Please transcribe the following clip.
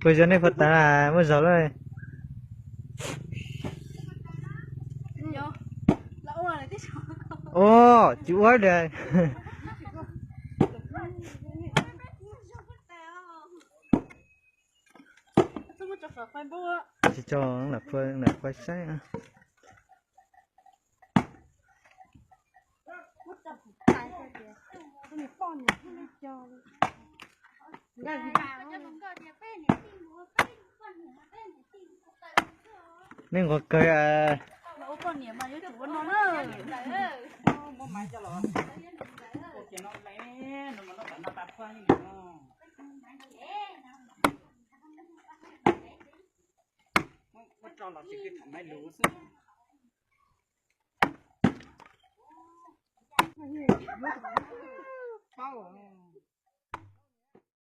Ua zoo nej puas tas muaj zog lawm. Ua tsis ua li. Tsis tso lam pua lam pua saib. Nej nquag kawg. Ua poj niam mas yuav tsum ua no na. Muab tso los tsis thaum maiv lus xwb. Paub.